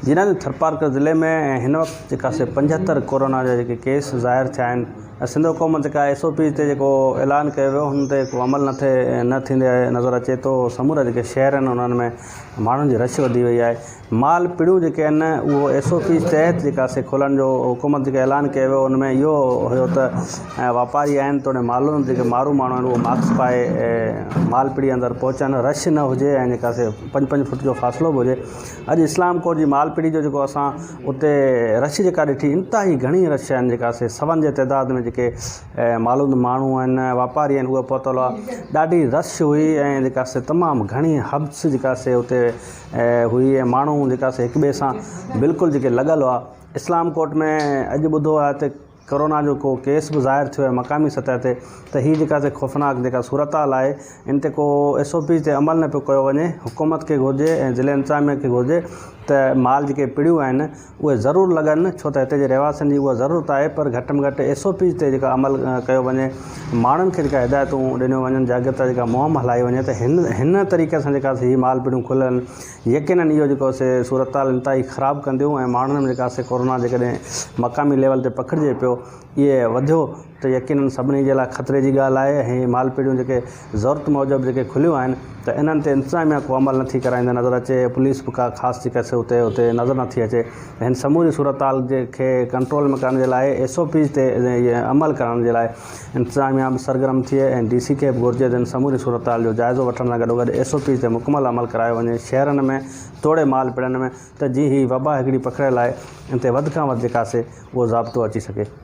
جي ناظرين ٿرپارڪر ضلعي ۾ هن وقت جيڪا سي 75 ڪورونا جا جيڪي ڪيس ظاهر ٿيا آهن ۽ سنڌ حڪومت جيڪا ايس او پي تي جيڪو اعلان ڪيو ويو هن تي ڪو عمل نه ٿئي نه ٿيندي نظر اچي ٿو. سمورا جيڪي شهر آهن انهن ۾ ماڻهن جي رش وڌي وئي آهي. مال پڙيون جيڪي آهن اهو ايس او پي تحت جيڪا سي کولڻ جو حڪومت جيڪا اعلان ڪيو ويو ان ۾ اهو هيو ته واپاري آهن توڙي مالون جيڪي مارو ماڻهو آهن اهو ماسڪ پائي مال پڙي اندر پهچن، رش نه هجي ۽ جيڪا سي پنج پنج فوٽ جو فاصلو به هجي. اڄ اسلام ڪوٽ جي مال پڙي جو جيڪو اسان اتي رش جيڪا ڏٺي انتهائي گهڻي رش آهن جيڪا سي سون جي تعداد ۾ جيڪي مالوند ماڻهو آهن واپاري آهن اهي پهتل هئا. ڏاڍي رش هئي ۽ جيڪا سي تمام گهڻي حبس جيڪا سي اتي هئي ۽ ماڻهو جيڪا سي هڪ ٻئي سان بلڪل جيڪي لڳل هئا. اسلام ڪوٽ ۾ اڄ ٻڌو آهي ته ڪورونا جو ڪو ڪيس به ظاهر ٿيو آهي مقامي سطح تي ته هي جيڪا سي خوفناڪ جيڪا صورتحال آهي ان تي ڪو ايس او پيز تي عمل نه پيو ڪيو وڃي. حڪومت کي گهرجي ۽ ضلعي انتظاميه کي گهرجي ته مال جيڪي پڙيون آهن اهي ضرور لڳن ڇو ته هتي جي رهواسين جي اها ضرورت آهي پر گهٽ ۾ گهٽ ايس او پيز تي جيڪا عمل ڪيو وڃي ماڻهن کي جيڪا هدايتون ڏنيون وڃن جاڳرتا جيڪا مهم هلائي وڃي ته هن هن طريقي سان جيڪا هي مال پڙيون کلن يقينن اهو جيڪو سي صورتحال انتهائي خراب ڪنديون ۽ ماڻهن ۾ جيڪا سي ڪورونا جيڪڏهن مقامي ليول تي پکڙجي پيو اهي وڌيو ته يقينن سڀني جي لاء خطري جي ڳالهه آهي ۽ مال پيڙهيون جيڪي ضرورت موجب جيڪي کليون آهن ته انهن تي انتظاميا ڪو عمل نٿي ڪرائيندي نظر اچي پوليس به ڪا خاص جيڪا سي اتي اتي نظر نٿي اچي هن سموري صورتحال جي کي ڪنٽرول ۾ ڪرڻ جي لاء ايس او پيز تي عمل ڪرڻ جي لاء انتظاميا به سرگرم ٿئي ۽ ڊي سي کي به گهرجي ته ان سموري صورتحال جو جائزو وٺڻ سان گڏوگڏ ايس او پيز تي مڪمل عمل ڪرايو وڃي شهرن ۾ توڙي مال پڙن ۾ ته جيئن هي وبا هڪڙي پکڙيل آهي ان تي وڌ کان وڌ جيڪا سي اهو ضابطو اچي سگهي.